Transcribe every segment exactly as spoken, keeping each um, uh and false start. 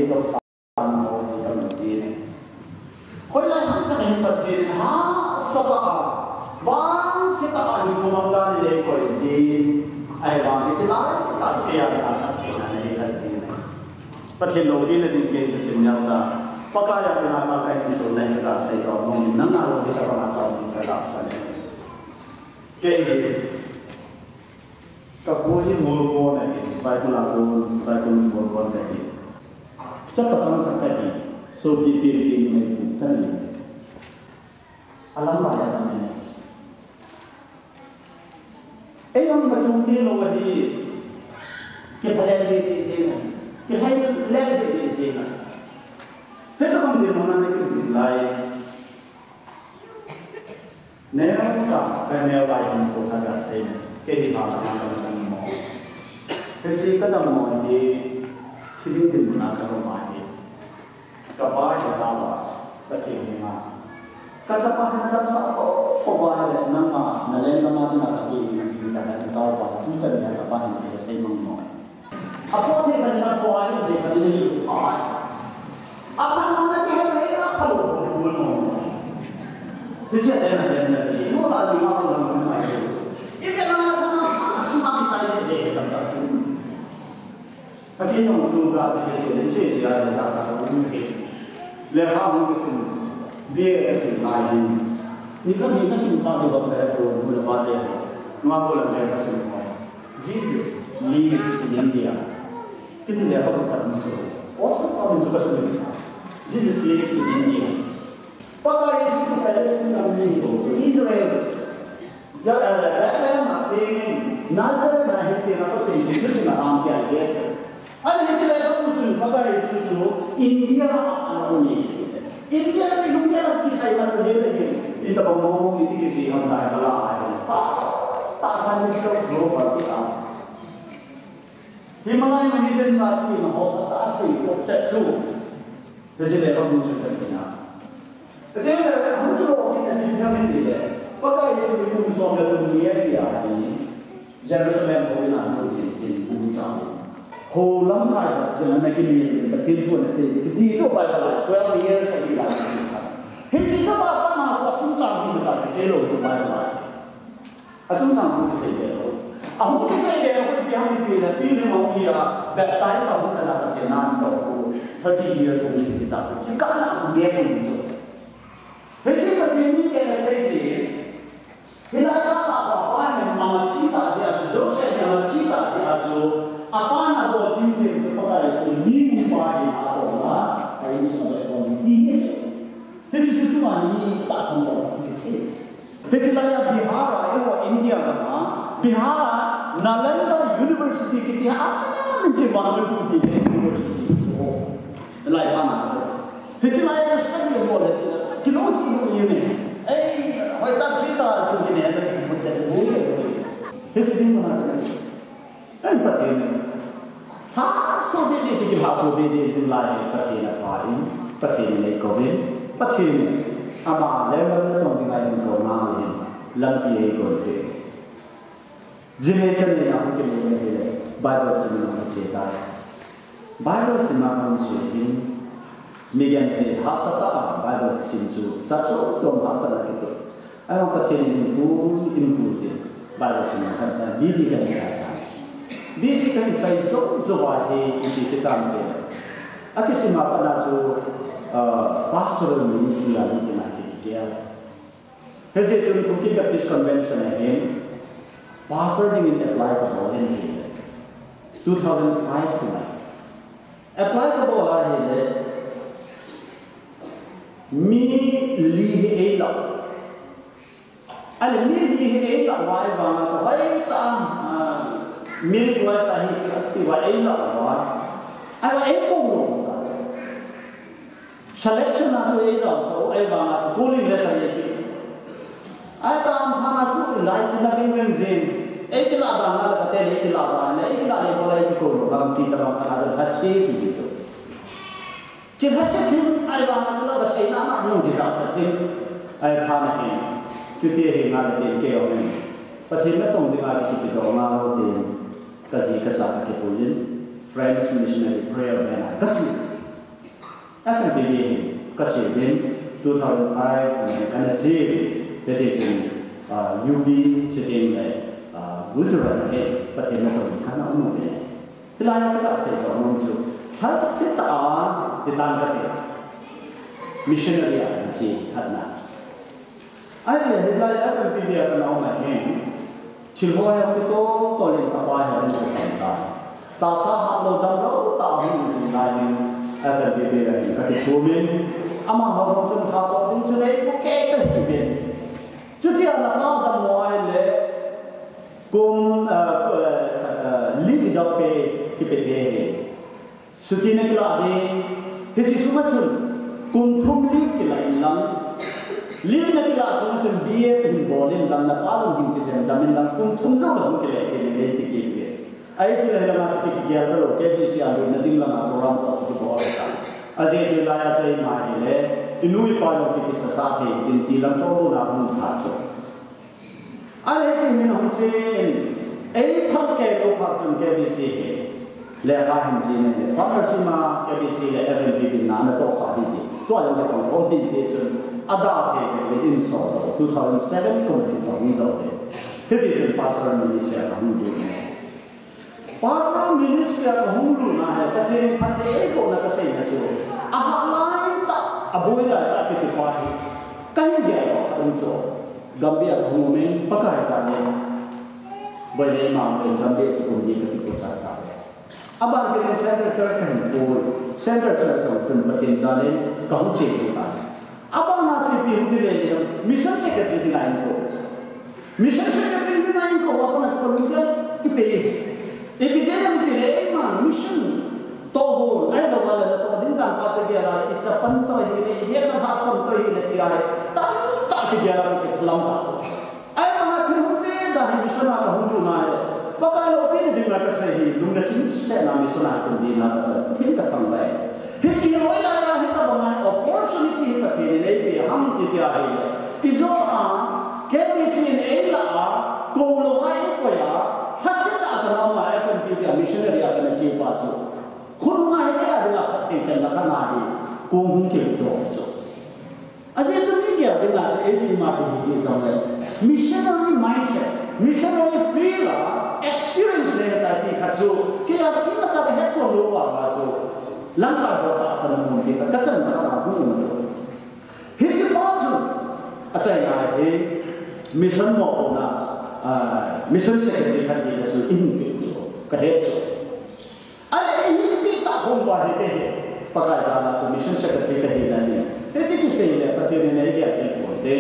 Kei lo sa na ho hi ka mu jin. Hoilai ham khat in Pathen in hahsa tah a, vangset tah a hinkho manglha nei koi jin. Ahivang hiche lai tah chu kei a dinga Pathen a nei kha jin. Pathen loupina ding kei thusim neo ta. Pakai a dinga ka insung nei ka sei to mong in nang a lou hi tabang a chom in ka tahsan e. Kei hi Ka pu hi Molkon ahi, Saikul a kon, Saikul Molkon ahi. Chapa chang khat ahi, sopi pi pi mai pu khat ahi. Alam ba ya ahi. Ei ang ma chung pi lo ahi. Kiphalel di di jing. Kiphalel di di jing. Hita bang di mo na ni kin jing lai. Neocha ka neo lai hinkho khat ka sei, kei hi pha ka na ka dam mo. Hiche ka dam mo hi, thi ding dinmun a ka dam mo hi. Ka pa hi ka pa, ka thi hi ma. Ka chapa hi na dam sa ko, ko pa hi le, nang ma, na len ka ma, na ka ti, na ti ka na ka pa, tu cha ni ka pa hi che sei mang mo. A po te kan na po ai te kan ni lu pa ai. A pan ma na ke he he a pa lo ko ni bu no. Te che te na te na ni lu na ni ma ko na ni mai. I ke na na na su ma ni chai de de ka ta tu. A ke no su ka te che che che che ai cha cha ko ni ke. Le ha mo ke su. Be ke su lai ni. Ni ka ni ka su pa de ba ko bu la ba de. Ma ko la ke ka su pa. Jesus lives in India. Kiti le ka khat ni chu. O ka ni chu ka su. Jesus lives in India. Pakai Jesu Christ in Israel. Ya, eh, Bethlehem a pengin Nazareth a hi pengin a pengin Jesu na ham kya ye. Ani hiche le ka pu chun Pakai Jesu chu India a ana um e. India mi lung dia la kisai la ko he le he. Ita ba mo mo iti kisi ham dai bala ai. Pa, ta san ni ko global kita. Himalaya mi ni den sa chi na ho ta sei ko che chu. Hiche le ka pu chun ka tina. Kati le, hung kilo kit na chin kha min ti le. Pakai Jesu ni kum som le kum ni a ti a ni. Jerusalem ho ina nu tin tin kum cha. Ho lamkai ba chu na ki ni, Pathen thu na sei. Kiti chu Bible a twelve years a ti la chi kha. Hiche chu ba pa na ko chung cha ni ma cha ki sei lo chu Bible a. A chungchang hung kisei ve lou. A hung kisei ve lou, ipi ham ti le, pi le mo pi a, baptize a hung chana Pathen na to ko, thirty years hung kisei ta chu, chi ka na hung ge ko ni chu. Hiche Pathen ni te na sei ji, hilai ka ta pa pa ne ma ma chi ta ji a chu, Joseph ne ma chi ta ji a chu, a pa na bo tin te chu pa ka le chu, ni mu pa ni a to na, pa ni sa ko ni ni. Hiche chu tuma ni tahsan tah a kisei. Hiche lai a Bihar a, eiho India a, Bihar a Nalanda University kiti a, min che Vandoikun ti le university chu. Lai pa na. Hiche lai a study a bol le, kilo hi lo ye ne. Ei, hoi ta Krista chu ki ne, ta ki bu te bu ye. Hiche din ma na. Ei, Pathen. Haso dede, ti haso dede, tin lai, Pathen apha in, Pathen nei kouvin, Pathen ama le lam le tong ding a in ko na le, lampi ei ko te. Jime chan nei a hung kile le, Bible sim na che tai. Bible sim na hung che in, mi gen te hahsa tah a, Bible sim chu, sa chu, chu hahsa la kiti. Ahivang Pathen in pu, in pu jin. Bible sim a kan chai, B D kan chai ta. B D kan chai jo, jo va hi, ipi ti tam ke. A kisim a pat na chu, uh, pastoral ministry a ni tina ki ke. Hijeh chun Kuki Baptist Convention a hin, pastor ding in apply ka bol in hi. Two thousand five ku na. Apply ka bol a hi le, mi li hi ei la. Ahile mi li hi ei la uva, ahivanga chu hoitah a, ah, mi request ahi, ti uva ei la uva. Ahivang ei kou lou uva. Selection a chu ei jao sah u, ahivanga chu calling letter ei pe. Ahitah a phat na chu lai chu na veng veng jing. Ei kilah dan a le kate le ei kilah dan le, ei kilah le bol ei kikou lou dan ti tabang khat a chu lhase ti chu. Kilhase thim, ahivanga chu la ka seina na hung kijachat thim. Ahi phat na hin. Chuti ahi ngal le tin kei jong hin. Pathen natong dinga kipe doh ngal tin. Ka ji ka cha ka kipui in. French missionary prayer band a ka chu. F M P B hi kache uvin two thousand five kana che, hiti chun, ah, U B sitting le, ah, Gujarat hi Pathen natoh kana um uve. Hilai a kasei nom chu, lhasetah a, ti tan kati. Missionary a kache khatna. Ahile hilai F M P B a kana um ahin, thil ho hi kitol tol in kapa hi ahin kisam tan. Tahsa hatlou damlou tah a hung jing lai hin F M P B a hin kakithum in, amaho jong chun hatah ding chu nei poi kei kahi uvin. Chuti a laka dammo ahile kum, ah, ah, ah, li kidop pe kipe thei ahi. Chuti nakilah ding, hiche sunga chun kum thum leave kilah inlang, leave nakilah sunga chun B A hin bol inlang, napa jong hin kijen dam inlang, kum thum jou le hung kile kit in eiti kit uve. Ahi chule hilanga chu kigel talou, K B C a lutna ding langa program chu chu kibol ta. Ajeh chu hilai a chu eima hile, inu ipa jong kikisasa thei ding ti lang toh lona hung pha chu. Ahile hiti hin hung chen, ei phat kei lou phat chun K B C hi lekha hin jih in, partnership a K B C le F M P B na natoh kha hi jeh, tua jong kapang khom hi jeh chun, ada thei le in so, two thousand seven kum hin toh hin toh le. Hiti chun pastor ministry a kahung lut in. Pastor ministry a kahung lutna hi, Pathen in phatthei eibohna kaseina chu, ahah lai tah, aboi lai tah kiti pa hi, kahin gel lou khat um chu, Gambih a kahung um in, Pakai jan in, boi le mang le Gambih chu kum ni kakipuichai tauve. Aban kit in Central Church kahin pui, Central Church a chun Pathen jan in kahung che kit tai. Abana chu ipi hung ti le le, Mission Secretary dinga eikou. Mission Secretary dinga eikou, abana chu kalunggel kipe e. Ipi jeh ham ti le, eima mission toh hon, ahilou le natoh ding dan pa chu gel a, ichapan toh hile, ihetna lhahsam toh hile, ti ahi, tamtah kigel a, kiklam ta chu. Ahivanga thil hung che dan hi mission a kahung lutna hi, Pakai loupina dinga kasei hi, lungna chimsetna mission a kahung lutna kahi, Pathen kathangvah e. Hiche hi hoilai a hitobanga opportunity hi Pathen in eipeh ham kiti ahile, ijo a, K B C in eilah a, kou lou a eikoi a, lhasetah a kana um a, F M P B a missionary a kana che pa chu, khonunga hi eia dinga phatthei channa khat ahi, kou hung kidoh chu. Ajeh chu mi gel dinga chu eima hi hi jong le, missionary mindset, missionary field a experience le tai ti khat chu, keia imacha kahet chom lou pa chu, lamkai ho tahsan mun ti kachanna khat ahung um chu. Hiche pa chu, achaina hi, mission mopohna, ah, mission secretary khat hi chu, ihin pe chu, kahet chu. Ahile, ihin pe tah khom pa hi kei hi, Pakai jan a chu mission secretary kahi lai in. Hiti kisei le, Pathen in eigel thei ponte.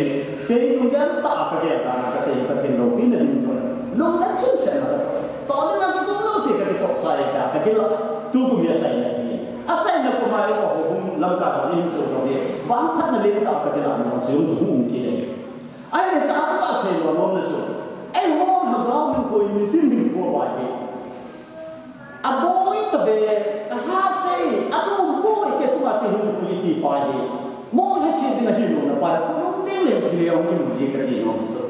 Kei lunggel tah a kagel dan a kasei, Pathen loupina ding chu. Lungna chimsetna katoh. Toh dinga kikou jouse kakitoh chai ta, kakilah. Tukum hi achaina hi. Achaina kum a eiho hung lamkai ho in chu jong hi, vangphatna lentah a kakilah nom chu jong chu hung um kit e. Ahile, chu a kasei lou nomna chu, eiho lhagao hinkho hi nitin hinkho ahi. Aboi tave, alhase, alom boi, kei chunga chu hinkho iti pa hi, mo lhase ding ahilouna pa hi, kalung ding le kile hung kimu ji kati nom chu.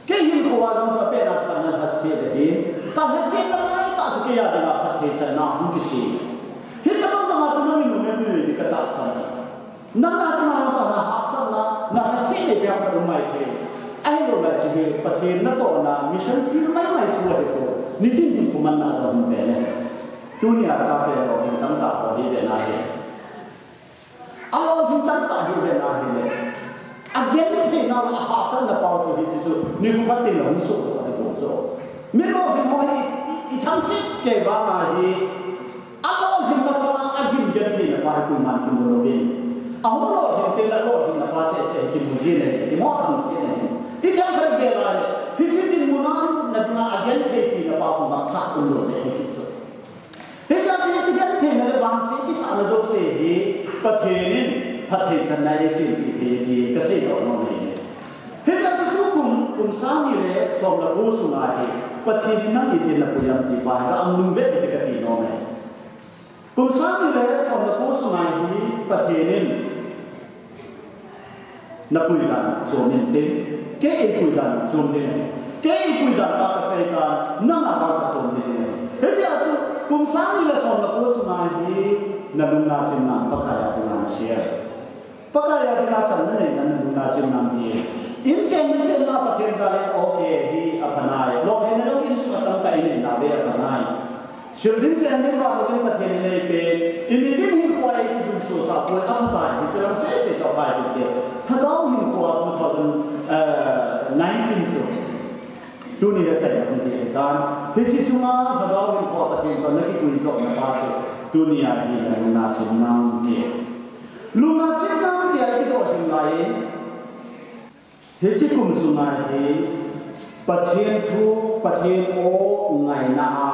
Kei hinkho a jong chu apen a chu kana lhase le hi, kalhase na laitah chu keia dinga phatthei channa hung kisei. Hitobang banga chu nangin um em ti katahsan. Nanga dinga jong chu nahahsatna, nalhase le ipi ham khat um maithei. Ahilou le chu hi Pathen natohna mission field maimai thu ahi poi. Nitin hinkho manna jong hung ve le. Tunia chate lolhing tamtah ho hi ve na hi. Alolhing tamtah hi ve na hile, agentheina le ahahsatna pau chu hiche chu nikho khat in ahung sohdoh ahi poi chu. Mi lolhing ho hi i, i, i thangset kei vanga hi, alolhing masanga agim gentheina pa hi koiman kimu louvin, ahung lolhing tengle alolhinna pa seh seh hi kimu jin ahi, kimoh thang jin ahi. Ithemkhat gel a le, hiche dinmun a alutna dinga agentheipina pa khu ngapcha umlou ding ahi chu. Hijeh chun hiche gentheina le vangset kisahna jouse hi Pathen in phatthei channa eisempi thei ahi ti kaseidoh nom ahi. Hijeh chun tukum, kum sang ni le som le ko sunga hi Pathen in nang itin napui ham ti pa hi ka anung vet kati nom e. Kum sang ni le som le ko sunga hi Pathen in napui dan chom inte, kei eipui dan chom ding ahi. Kei eipui dan pa kasei tan, nanga vang chu chom ding ahi. Hijeh chun kum sang ni le som le ko sunga hi Na lungna chimna Pakai a dinga na sia. Pakai a dinga channa neina na lungna chimna ti. Inchen na sia na Pathen ta le okay hi aphanai. Lo hin lo in suma tang ka in na ve aphanai. Sil din chen din ba lo in Pathen in ei pe. In din hin ko ai ki jun so sa ko aphanai. Hi chalam se se cha pai ti. Thadou hin ko two thousand nineteen chu. Tuni a chai na ti tan. Hichi sunga Lhagao hin ko Pathen to na kikui jop na pa chu. Tuni a hi na lungna chimna ti. Lungna chimna ti a kidoh jing lai. Hichi kum sunga hi Pathen thu, Pathen o ngaina a.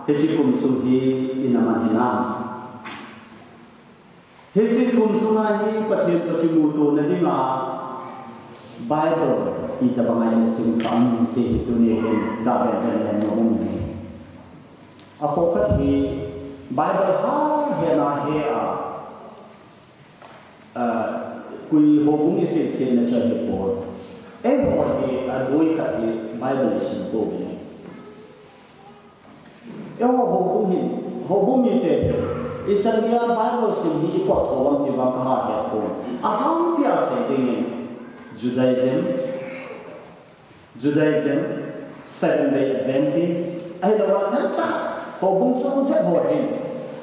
Hichi kum sung hi ina man hinam. Hichi kum sunga hi Pathen to kimuto na dinga Bible itobang a sim kha am ti tuni hin ga ben ben le no um ni. A kho khat hi Bible ha he na he a, a, kui ho bung i sim sim na cha he po. E ho hi a doi khat hi Bible sim ko ni. Eiho houbung hin, houbung mite, ichan geiya Bible sim hi ipot tho uvem ti vang kaha het pon. Athang pia sei ding in, Judaism, Judaism, Seventh Day Adventist, ahilouleh themcha, houbung chom chet ho hin.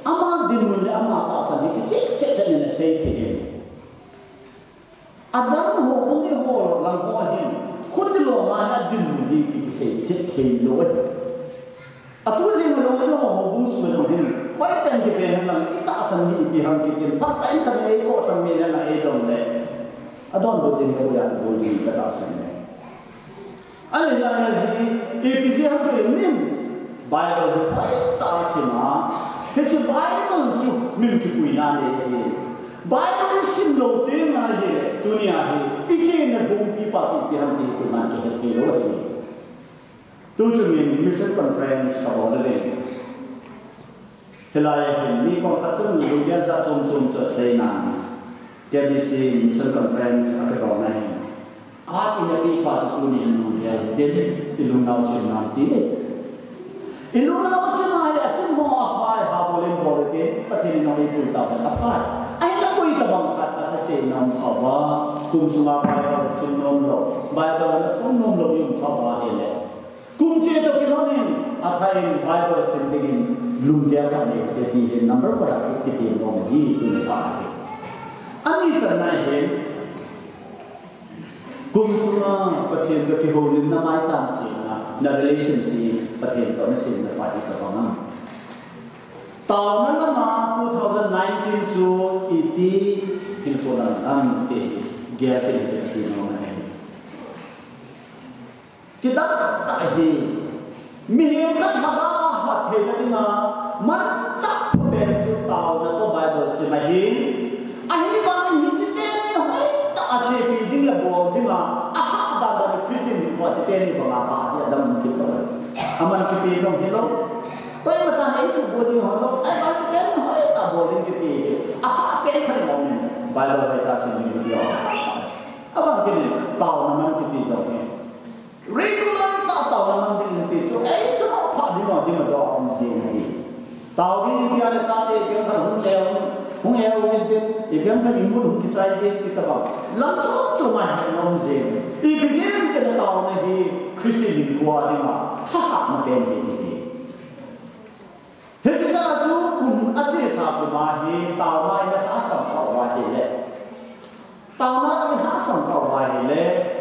Ama dinmun le ama tahsan hi kicheh cheh cheh in asei thei in. Adang ho, umi ho, lang ho hin, khuti lou ma hi adinmun hi ki, kisei chet thei lou e. Atu jing lou, eiho houbung sung jong hin, hoi ten kipe hen lang, itahsan hi ipi ham kitin, phat tah in khat ei ko chang mi le na ei dong le. Adon do tin he uya do din katahsan le. Ahileh hi, ipi jeh ham ti min, Bible hi hoitah a sim a, hiche Bible chu min kipuina nei ahi. Bible isim lou teng ahileh, tunia hi, ichena bungpi pa chu ipi ham ti tuman kihe thei lou ahi. Tu chu min Mission Conference kabol le. Hilai a hin mi kong khat chun lunggel tah chom chom chu asei nan. K B C Mission Conference a kabol na hin. Phat ina pe pa chu tuni hin lunggel tin, ilungnau chim nan ti. Ilungnau chim a le achim ho aphai ha bol in bol tin, Pathen in eipui tauhen aphai. Ahinla koi tabang khat athasei nom kha uva, kum sunga Bible sim nom lou, Bible ana kum nom lou i um kha uva ahileh. Kum cheh toh kilhon in, athah in Bible sim dingin lunggel khat nei ute ti hin number one a kiti nom hi tuni phat hi. Ani channa hin, kum sunga Pathen toh kihoulimna maicham semna, na relationship Pathen toh na semna pa hi tabang ham. Taona lama two thousand nineteen chu iti hin ko lang am ti hi gel kit in ti nom ahi. Kidah tah hi, mihem khat Lhagao a hat theina dinga, manchah phapen chu taona toh Bible sim ahi. Ahivangin hiche teni hoitah a chepi ding le bol dinga, ahah dan dan Christian hinkho a hiche teni banga pa hi adam kit lou. Aman kipe jong hilou. Koima chan eisuh bol ding hilou. Ahivang hiche teni hoitah bol ding kiti hi. Ahah pen khat in um in. Bible hoitah sim ding kiti ho. Abang kit in taona man kiti jong hi. Regular tah taona man ding ti chu, ei, sum a pha ding a, ding a doh a um jing ahi. Tao ding ti a le chate, ipi ham khat hung leu, hung eu in tin, ipi ham khat imut hung kichai jeng ti tabang. Lam chom chom a het nom jing. Ipi jeh in tin taona hi Christian hinkho a ding a, thahatna pen ahi ti. Hiche jeh a chu kum achesa kum a hi taona in alhahsam kha uva ahileh. Taona in alhahsam kha uva ahileh.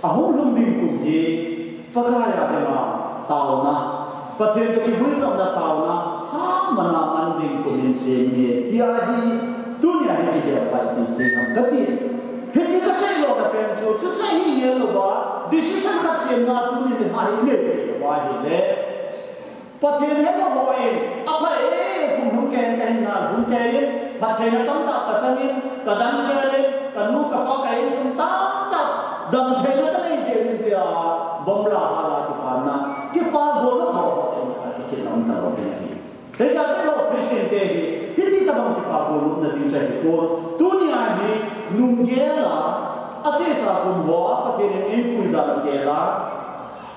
Ahung lhung ding kum hi Pakai a dinga taona. Pathen toh kiguijopna taona. Hahmang a man ding kum in sem inge. Tia hi tunia hi kigel pai ti sei ham kati. Hiche kasei lona pen chu, chuche hi ngel louva. Decision khat semna tuni hi ahi nei uva ahileh. Pathen helou ho in, apha e, kum hung kei in kahin nal hung kei in, phattheina tamtah kachang in, kadamsel in, kanu kapa ka insung tamtah, damtheina kanei jeh in tia, bomb la hala kipana, kipa golna ho ho in cha kikhel um talou ding ahi. Hijeh chun Christian te hi, hiti tabang kipa golna ding cha hi ko, tunia hi, lunggel a, achesa kum ho a, Pathen in eipui dan gel a,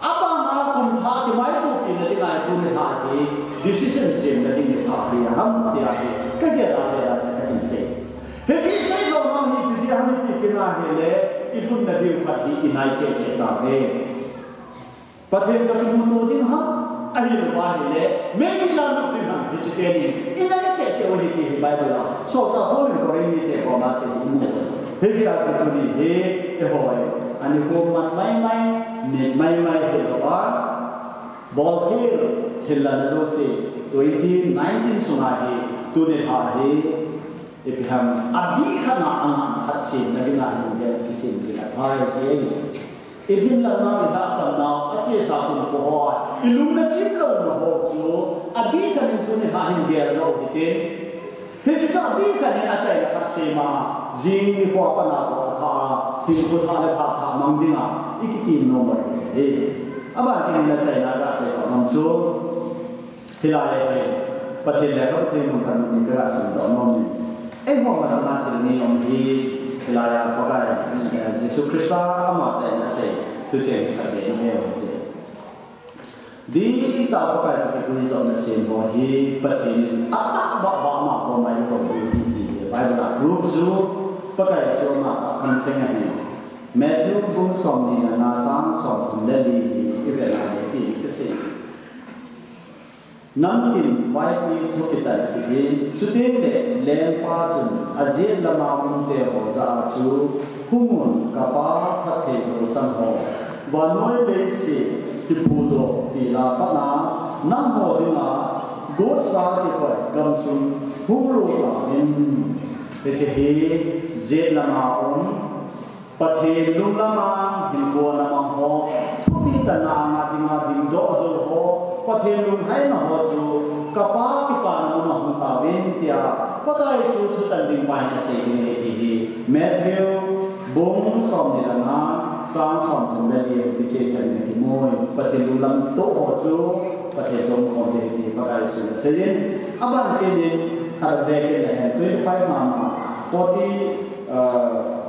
abang a, Kum thah kimaitopi na dinga tuni lha hi decision semna ding ni lha hi ham tia hi kagel a gel a chu kahin sei. Hiche seidoh nau hi ipi jeh ham iti kit a hile, ilhunna diu khat hi inai cheh cheh tauve. Pathen toh kimuto ding ham, ahilouva hile, meidil a lut ding ham, hiche teni inai cheh cheh u ahi ti hi Bible a solchah Paul in Corinth mite koma asei hi imu. Hijeh a chu tuni hi, eiho hi, ani kom mat maimai, nit maimai hilouva, bolkhel, thil lana jouse, twenty nineteen sunga hi, tuni lha hi, ipi ham, abih khat na angah khat semna dinga hin gel kisem ding ahi, ti ahi. Ilhim lam nau, ilhahsam nau, achesa kum ko ho, ilungna chim louna ho chu, abih khat in tuni lha hin gel lou hite. Hichu chu abih khat in achaina khat sema, jing nikho a pat a toh athah a, hinkho thah le thah thah mang dinga, ikitim nom u ahi. Aban in achaina kasei toh nom chu. Hilai a hi, Pathen lekhabu themgin mun khat mun ni kaga simdoh nom in. Eiho masanga thil ni um hi, hilai a Pakai, eh, Jesu Christa amatah in asei, thucheng khat beh na he u hite. Dihtah a Pakai toh kiguijopna sem ho hi, Pathen in atahbeh beh a ama koma eikou diu ahi ti hi Bible a proof chu, Pakai Jesu amatah kamcheng ahi. Matthew bung somni le nga chang somthum le li hi, ivet a hiti hi asei. Namtin vaipi thu kitan kit in, chuteng le lengpa chun ajet lama umte ho jah a chu, hung un, kapa phattheiboh chang ho, vannoi leiset kiphudoh pil a pat a, nangho dinga gotsa kikoi gamsung hung lut tauvin. Hiche hi jet lama um, Pathen lunglam a hinkho a mang ho, thupi tah a ngah dinga dingdoh jou ho, Pathen lungheina ho chu, kapa kipana mun a hung tauvin tia, Pakai Jesu thutan ding pa hin asei ding ahi ti hi, Matthew bung somni le nga, chang somthum le li a kicheh chan in kimu in, Pathen lunglam toh ho chu, Pathen toh khom ding ahi ti Pakai Jesu in asei in, aban tin in, khat a ve kit lehen, twenty-five mama, forty, uh,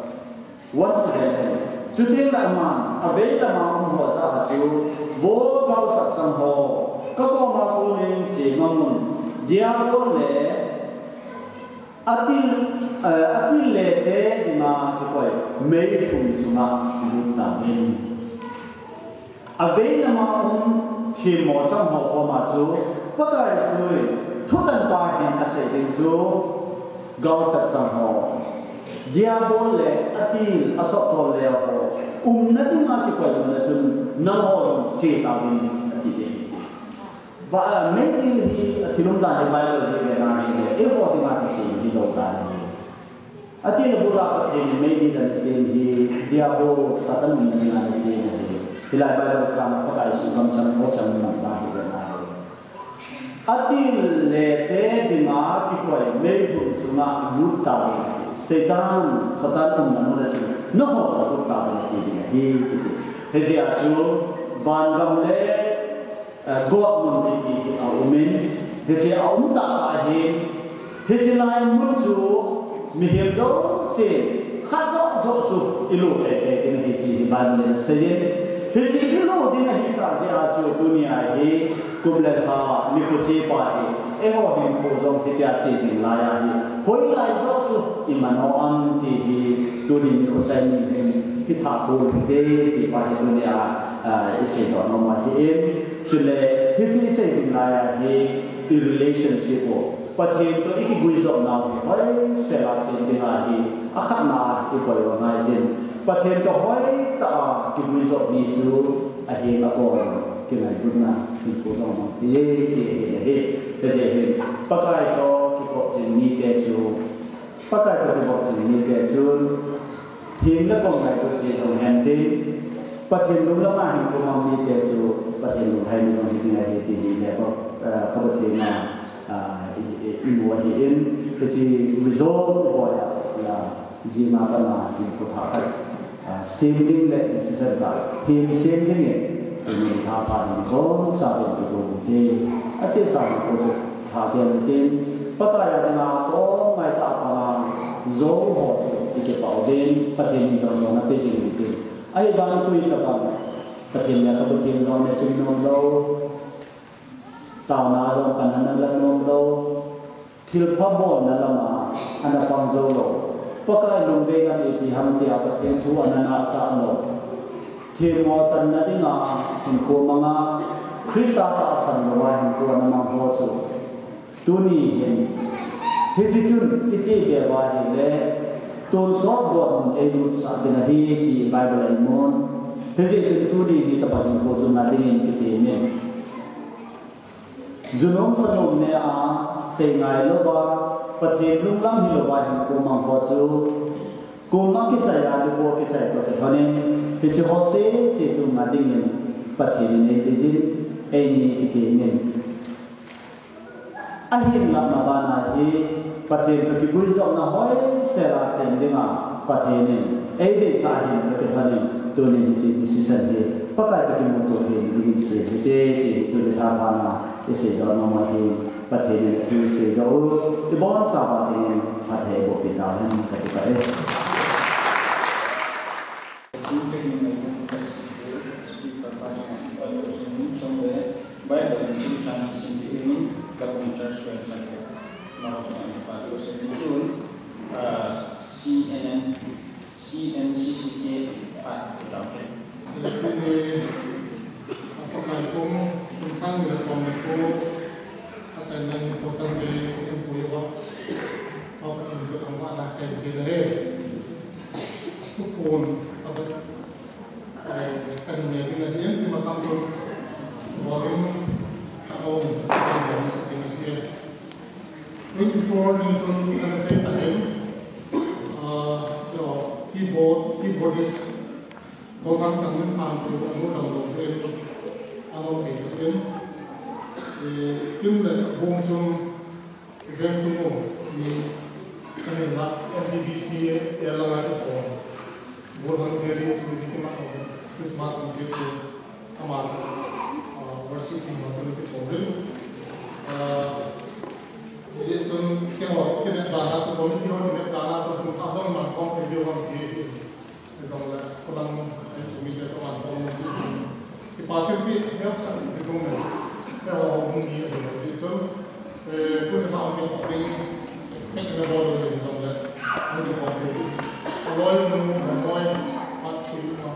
One chu ven hen. Chuteng le aman, avei lama um ho jah a chu, Vo gaosap chang ho, kakoma konin chemang un, Diabol le atil, eh, atil lete dinga kikoi meilhum sunga lut tauvin. Avei lama um themmo chang ho koma chu, Pakai Jesu in thutan pa hin asei ding chu, gaosap chang ho, Diabol le atil asohtoh le ho, umna dinga kikoi lona chun, nangho jong che tauvin, ati ding. Ba, meidil hi, athil umdan hi Bible hi vena hile, eiho dinga kisem hilou dan ahi. Atil abul a Pathen in meidil ana sem hi, Diabol, Satan umna dinga ana sem ahi. Hilai Bible chang a Pakai Jesu kamchang, ho chang in man ta hi vena hi. Atil lete dinga kikoi meilhum sunga lut tauvin. Satan, Satan umna mun a chun, nangho jong lut tauvin ati ding ahi, kiti. Hijeh a chu, vangam le Eh, Gog mun kiti hi aum in, hiche aum tah tah ahin, hiche lai mun chu mihem jouse khat joh joh chu ilut teitei ding ahi ti hi Bible in asei in, hiche ilut ding ahi tah jeh a chu tunia hi kum le lha nikho chepa hi, eiho hinkho jong hitia che jing lai ahi, hoilai joh chu iman u ham ti hi tuni nikho chai ni hin kitha khol hite ti pa hi tunia, ah, isei doh nom ahi in. Chule, hiche isei jing lai a hi, i relationship u, Pathen toh ikiguijop nau hi, hoisel a sem ding ahi, akhatna a ikoi u ngai jin. Pathen toh hoitah a kiguijop ni chu, ahi akon, kingailutna, hinkho jong mang thei, ti ahi, ahi. Hijeh hin, Pakai toh kikop jing mite chu, Pakai toh kibol jing mite chu, hing le pom ngai tu ti jong hen tin, Pathen lunglam a hinkho mang mite chu, Pathen lunglhaina jong hi ding ahi ti hi le, eh, kha Pathen a, ah, i, i, imu ahi in, hiche result boi a, la, jing a pat a hinkho thah khat. Ah, sem ding le decision tah, them sem ding in, tuni tha pha ding jong cha ding kigon te. Achesa hinkho chu tha ding tin, Pakai a dinga tong ngai tah pa jou ho chu ikipah u ding, Pathen in jong jong na pe jing ding tin. Ahivang tui tabang, Pathen lekhabu them jong ana sim nom lou, taona jong pan ana la nom lou, thilpha bolna lama ana pang jou lou, Pakai lungdei ngah ipi ham tia Pathen thu ana nasah lou, themmo channa dinga hinkho manga, Christa tahsan louva hinkho ana mang ho chu, tuni hin, hiche chun iche bep uva ahile, tonsot botmun eimutsah ding ahi ti Bible a imun. Hijeh chun tuni hi tobang hinkho chu ngah dingin kiti ahi. Junom sanom nea, seingai louva, Pathen lunglam hilouva hinkho mang ho chu, kum a kichai a, lubo kichai toh kilhonin, hiche ho sese chu ngah dingin Pathen in eideijin, eini kiti ahi. Ahinlah mabana hi Pathen toh kiguijopna hoisel a sem dinga Pathen in eideisah ahin toh kilhonin, tunin hiche decision hi Pakai toh kimuto thei dingin sem hite ti tuni lha bana iseidoh nom ahi. Pathen in athu iseidoh u ibonchauva dingin phatthei eibohpi tahen kati tahe. Bible in chim chang sim ti in, Kapung Church Friends Center. Mao chang in pa tu sim ti un, ah, C N N, C N C C K, ah, tu tau ke. Ini, apa kai kum, kum sang ni la som ni ko, achaina ni ko chang ni ko chang ko yo. Apa kum chang ko ana kai ke le. Ko pon, apa Kahin nei ding ahin, ti masang chun volume khat bou min, volume sa ding ahi. Twenty-four ni chun kan sei ta in, ah, yo, keyboard, keyboardist, Botang Tangminsang chu anu damlou jeh in, anom thei tauvin. Eh, kin le bung chun Veng sung u, mi, kahin la, N T B C a langa kikhom. Bung hang Jerry chu mi kimat u, Christmas hung sia chu, ama, ah, worship team a chu mi kikhom uvin. Ah, hijeh chun, keiho, kinep dan a chu, committee ho kinep dan a chu, hung thah jong man khom thei diu ham ti. Hijongle, kolang, insung mite toh man khom jing chun. Kipa thilpeh, neo chan, kidong le. Keiho hung ni ahi jeh chun. Eh, tuni ma hung kikhom ding, expect na bol u hijongle, hung kikhom thei. Aloi nu, Mamoi, Patchui, ma.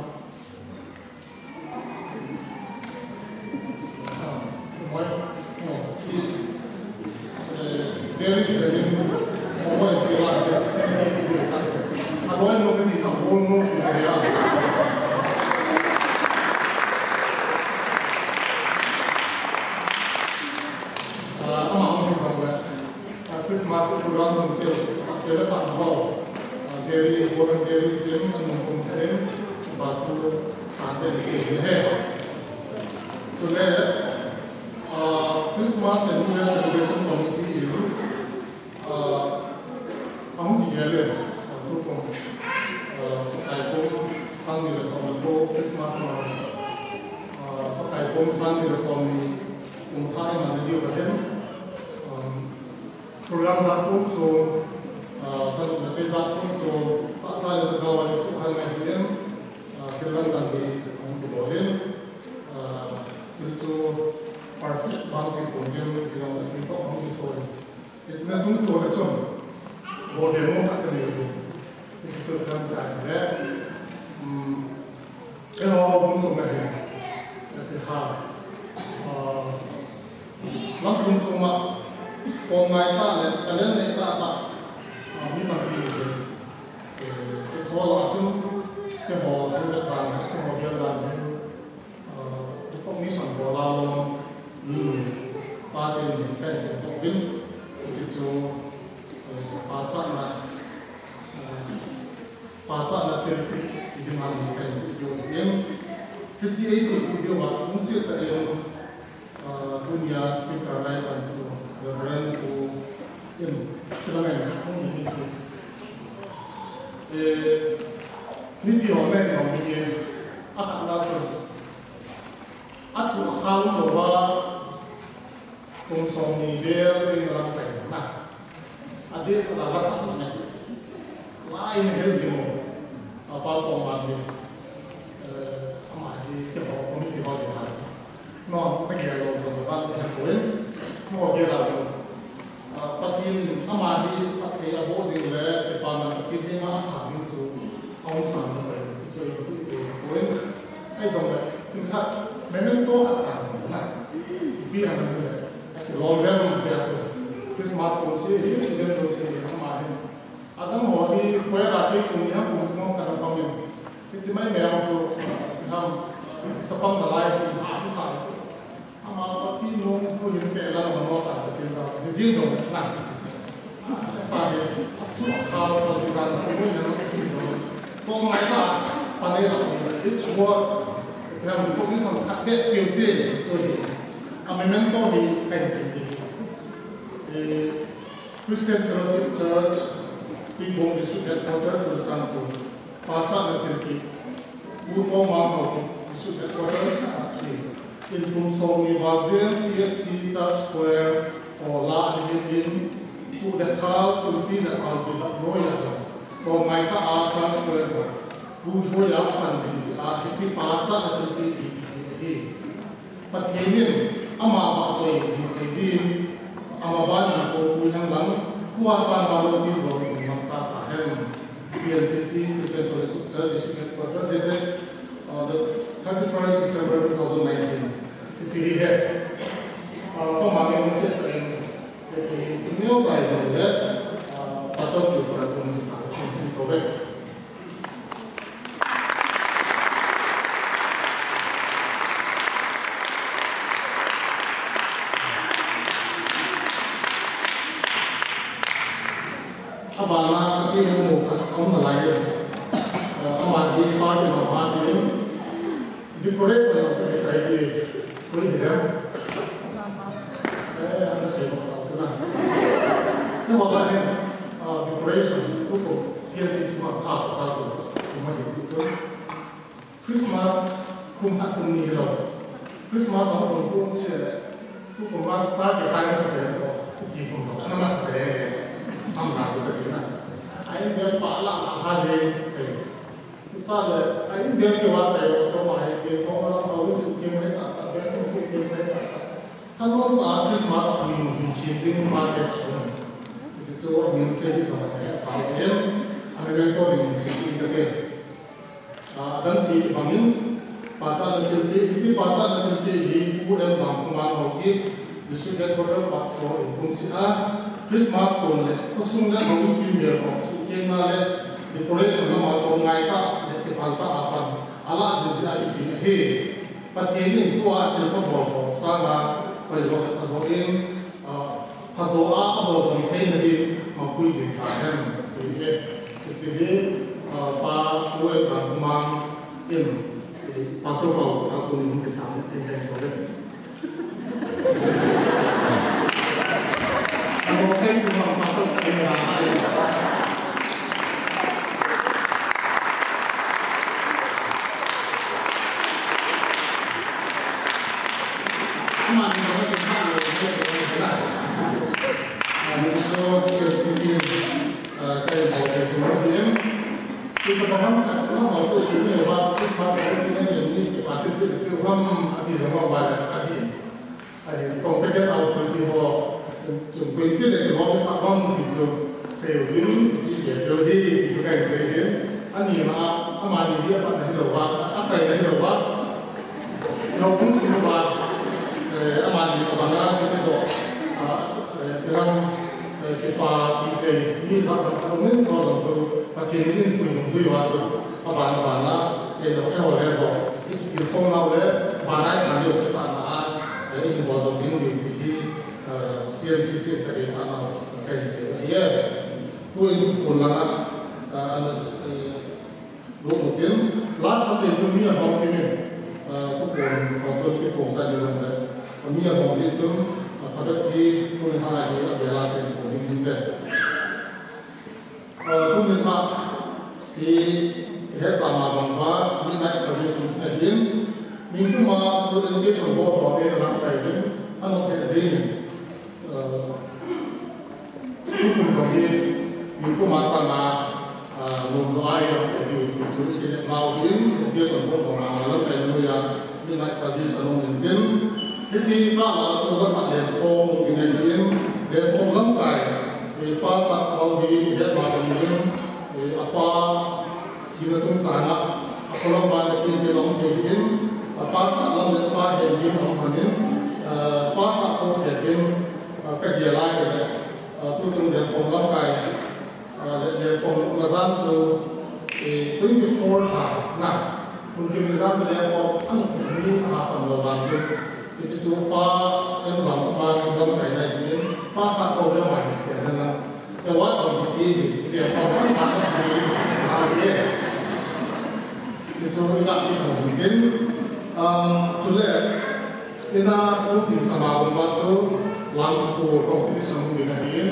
Christmas program sung sil, a, chela sang ho, a, Jerry, Reverend Jerry Sim, an nung sung karen, ba chu sang te ni sil ni he. Chule, a, Christmas and New Year Celebration Committee in, a, ahung kigel le, a, tu kong, a, Pakai kum sang ni le som le ko Christmas ma, a, Pakai kum sang ni le som ni kum thah in man diu ahin, um, Program jat chom chom, ah, kan na pe jat chom chom, tahsa le thagau a le suhkhang ngai hi in, ah, thil dang dang hi hung kibol in, ah, thil chu perfect bang chu hipon ding, thil dang dang hi toh hung kisol in. Hiche na chung chom le chom, bol be mong khat kanei in. Hiche chu kan kai le, um, Eiho houbung sunga hin, ati ha, ah, lam chom chom a, pom ngai tah le, talent nei tah tah, ah, mi tampi um in. Eh, keiho lah a chun, keiho kan vet dan, keiho gel dan hin, ah, recognition bol a lom, mi, pa te min kan vet uvin, hiche chu, eh, pachatna, ah, Pachatna thilpeh, i demand hi kahin pe diu ahin. Hiche eipeh diu a, hung seh tah in, ah, tunia speaker lai pan tu, Reverend tu in, thil angai hung hi hi. Eh, mipi ho nei nom hi, akhatna chu, achu akhang louva, Kum som ni vel in lang pai na. Adeh sa la la sa na. La in hel jing mo. Apa ko ma ni. Eh, Ama hi keiho committee ho dinga chu, no, kagel lou jong vang kahe poi. Keiho gel a chu, ah, Pathen in ama hi phatthei aboh ding le kipana Pathen henga asang ding chu aum sang lou pai, ti chu ipi ti poi. Ahijongle, kum khat memento khat sang na. Ipi ham itile, akilom vem tia chu, Christmas kon se hi, Eden kon se hi, ama hin Adang ho hi, poi a kei kum ni ham kum thum kana pang in. Hiche maimai a chu, ham, chapang nalai hi, ha, hi sa chu. Ama papi nung pu hin pe la ma no ta te tin ta. Ni jin jong na. Pa hi, achu kha lo pa ti jan ko mo na no ti jong. Ko ngai ta, pa nei la. Hi chu ho, ham ko ni sam khat de piu ti chu hi. A memento hi kahin sei ti. Eh, Christian Fellowship Church, Pibong District Headquarter, Churachandpur. Pachatna thilpeh, Pu Tongmang Haokip, District Headquarter, Patri. In kum somni val jeng C F C Church Choir, Ola, Alihin, Chu le Khal, Tulpi le Palpi, Dapnoya, Tongmai ta a Church Choir, Pu Hoya, Panjin, a, hiche pachatna thilpeh, hi, hi, hi. Pathen in ama vahchoi jing thei din, ama ban in kou pui hen lang, tua sanga loupi jong in mangcha tahen. C N C C, Christian Fellowship Church District Headquarter, dated, uh, the thirty-first December two thousand nineteen. Hiche hi, uh, pamang in se ta in, hiche hi, neo tai jong le, uh, Pastor Pu Pra Pu Sa, Pu Tobe. Abana, kapi mu mu khat aum nalai e. Eh, ama hi pa kima pa hi. Decoration a kisai hi. Koi hi dem. Eh, ana sei mo ta tu na. Ni ho ba hin, ah, decoration, tu ko C N C C ma ka ka so. Kuma hi si tu. Christmas kum khat kum ni hilou. Christmas a kum kum se le. Tukum vang star ke kai sa ke ko. Ti kum so. Ana ma sa ke. Am na tu ke na. Ai, bel pa la la ha je. Tupa le, a in bel kivah chai lou, chomai, kei thong a lang, a ul sukeng mai tah tah, bel thong sukeng mai tah tah. Kan lom ta Christmas pui nu hin sin ding ma te ta um. Hichu amin se hi sa ma te sa le. A memento ding hin sin ding ta ke. A, adang se hi bang in, pachatna thilpeh, hiche pachatna thilpeh hi, Pu N Jamkhomang Haokip, District Headquarter Part four in kum seh a, Christmas kon le, khosung le houin pi mel ho, sukengna le, decoration lama Tongmai ta le, kipal ta a pan, alah jing jeh a ipi ahi. Pathen in tua thil phabol ho sanga, paijo le phajo in, a, phajo a, abol jom theina din, mapui jing tahen, ti e. Hiche hi, a, Pa Pu N Jamkhomang in, Pastor Pau, a, kun in kisam thei thei ko le. Amo kai tu ma Pastor kai na hai. Ama ni ma ke tha lo, ke tha lo. A, ni so, so, si, si. Ah, kai bo kai sum hin. Ki ka baham ka na ho to ki ni ba Christmas ka ni ni ni ki pa tu tu tu ham ati jama ba la ati. Ai kong pe ke au tu ki ho. Chung pe pe de ki ho sa bam ti chu. Se din ki ke jo di ki kai se hin. Ani ma ama ni ya pa na hi lo ba. A chai na hi lo ba. Naupang sung uva, eh, amani abanga, kito, ah, eh, bilang, eh, kipapi tei, mi jat jat a um in, chujong chu, Pathen in puidung jui uva chu, aban aban a, eh, eiho le eiho, ikitilkhou nau le, vana isan diu kisahna a, eh, ihin bol jom ding diu ti hi, eh, C N C C in ka deisah nau, kahin sei ahi e. Tuin tukum langa, eh, an, eh, Lou tin, last Sunday chu mi ahom kimin, ah, tukum, ah, chu tukum ta ni jong le. Mi ahom ji chun, ah, phabep hi, tuni ha hi, a vela te tukum in hin te. Ah, tuni ha hi, he sa ma bang va, midnight service ni te hin, min kuma chu education board va ve na kai vin, ano te zin. Ah, tukum jong hi, min kuma sa ma, Nom jo ai lam pe diu ti chu i kinep nau hin, S B S on pon pon a lam pe nu ya, midnight service a nung in tin. Hiche pa la chu la sa len khom in tin, len khom lam kai, pa sa khom hi het ma tin, a pa sina chung chang a, a pa lam ba na chi chi long thei hin, a pa sa lam le pa he hin hom hanin, pa sa khom he hin, ka dia lai le, tu chung len khom lam kai. Len khom na jan chu twenty four tha na. Hun kim na jan len khom an ni ha tam lo jan chu. Hiche chu pa en jam ma jam kai na hin pa sa ko le mai ke na. Te wa jam ki hi len khom an ha na ki ha ye. Hiche chu ina ki khom hin. Chule ina u tin sama bang ba chu lang ko competition ni na hin.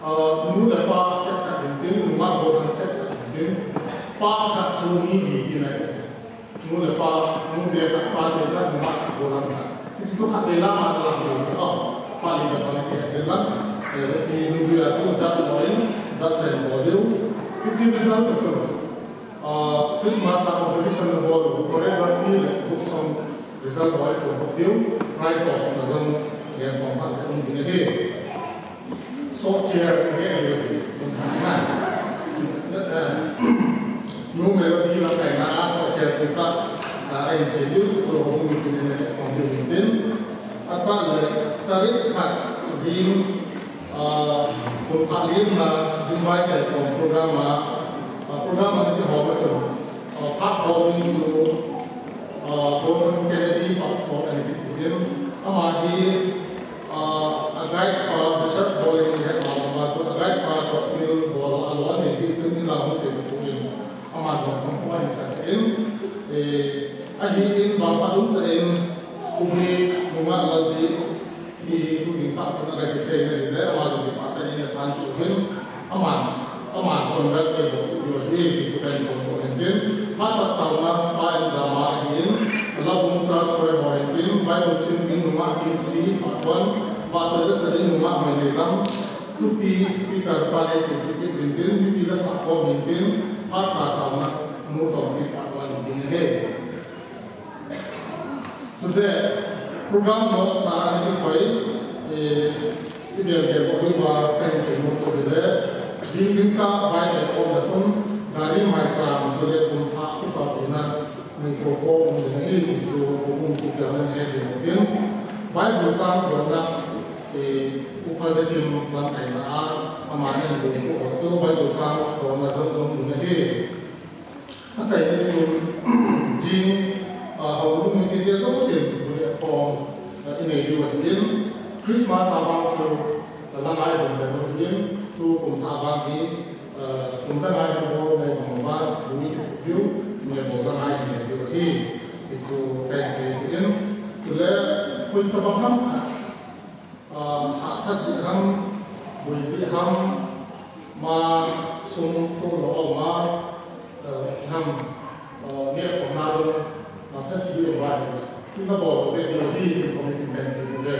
Nu le pa set khat hin tin, nungah gollhang set khat hin tin, pa khat chu mi li tina. Nu le pa, nu te khat, pa te khat, nungah gollhang khat. Hiche chu khat le la ma la ma, pa le la pa le ke, le la. Hiche nu ya chu judge ho in, judge in bol diu. Hiche result chu Christmas a competition bol, choreography le book song result ho in bol diu. Prize ho na jong len khom khat um ding ahi. Soh chair, nu melody lam kaina a soh chair pu ta, a in se diu chu hung tin ne khom diu tin. Ata le tarik khat jing, kum khat lim na jing vai tel khom program a, program a ni ho ma chu, phat ho min chu, Gordon Kennedy Park for and Victim. Ama hi, a guide pa research bol in het ma ma chu a guide pa to thil bol a lo ani ji chun in la hung te tu in ama jong khom ko in sa in, ahi in bang pa dum ta in ubi nungah lal di hi tu jing pa chu a guide se ne le ama jong pa ta in san tu in ama Ama conduct te bol diu ahi ti chu kahin bol bol hin tin. Phat phat taona pa in jama ahin, Labung Church Choir ho hin tin, Bible sim ding nungah Kin Si part one, vahchoi le sa ding nungah Hoineilam, thupi speaker pa Neisinpipit hin tin, mipi la sahkhom hin tin, phat phat taona Nu Chompi part one hin tin ahi. Chule program note sa ani koi, eh, i vel vel bol uva kahin sei nom chu le, jing jingkah vai le khom le khom, gari mai sa chule kum thah kipa pina nei to khom um ding ahi ti chu kum ti ka nei he jing tin. Bible chang dona, eh, Upa Zekim lamkaina a, ama nei bol ko chu Bible chang dona dong dong ding ahi. Achaina dingin, jing, a, houbung mipite jousen, bu le khom, a, inei diu ahin, Christmas a vang chu, a, la ngai hon le ahin, tu kum thah vang hi, a, kum thah ngai hon bol nei bang vang, bu i diu, nei bol la ngai hon diu ahi, ti chu kahin sei ahin, chule, koi tabang ham khat, A, hahsat jeh ham, boi jeh ham, ma sum to lo ma, a, ham, a, neh khomna jong, a, thase uva hi, kin na bol be diu ahi, tin committee pen tin ve.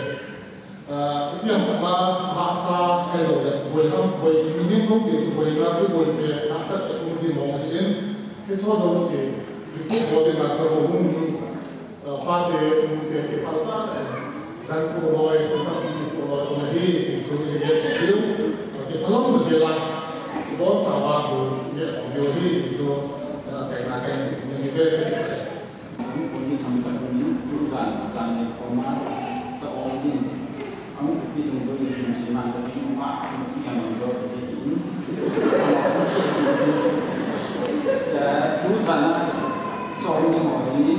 A, itiam khat la, hahsa, hei lo le, boi ham, boi, mihem jouse chu boina, boi boi pe, hahsat pe kum ji mong ahin, hiche jouse, report bol ding a chu houbung ni, Pate, nute, kipah tah, dan ko loi, sum tah ko loi, ko hi, ti chu i get diu, kipah lom diu la, i bol chauva ko i get diu hi, ti chu, achaina kahin ti, ni ve ka ti. Ko ni tham ka ni, tu jan, jan ni ko ma, cha ong ni. Ang pi dungjuiyin seiman ka ding ma, ang pi dungjuiyin. Eh, tu jan a chom ni ho hi,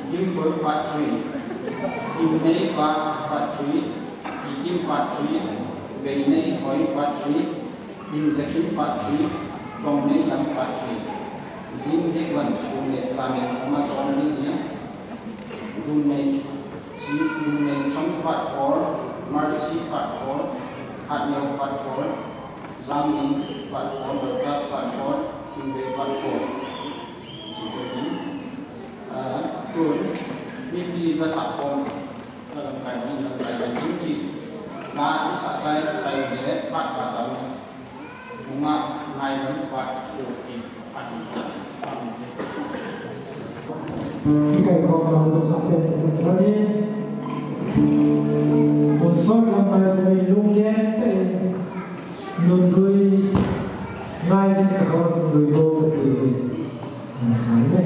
Dimkol part three, Dimnei pa part three, Dikim part three, Beinei hoi part three, Dimzakim part three, Chomneilam part three. Jing dek wan sum le jam le koma chom ni hi, Lungnei Chi, Lungneichong part four, Mercy part four, Hatneo part four, Jangin part four, Dorcas part four, Thingvei part four. Chi chu hi, ah, tun, mipi la sahkhom, la lamkai, la lamkai, la lamkai, chi, la i sah chai, chai le, part part tam. Nungah, Ikai khom nau tu khat pen in tu khat in. Mun sot lam lai tu min lung gen pen. Nun lui ngai jing ka hon nun lui to ka ti le. Na sa le.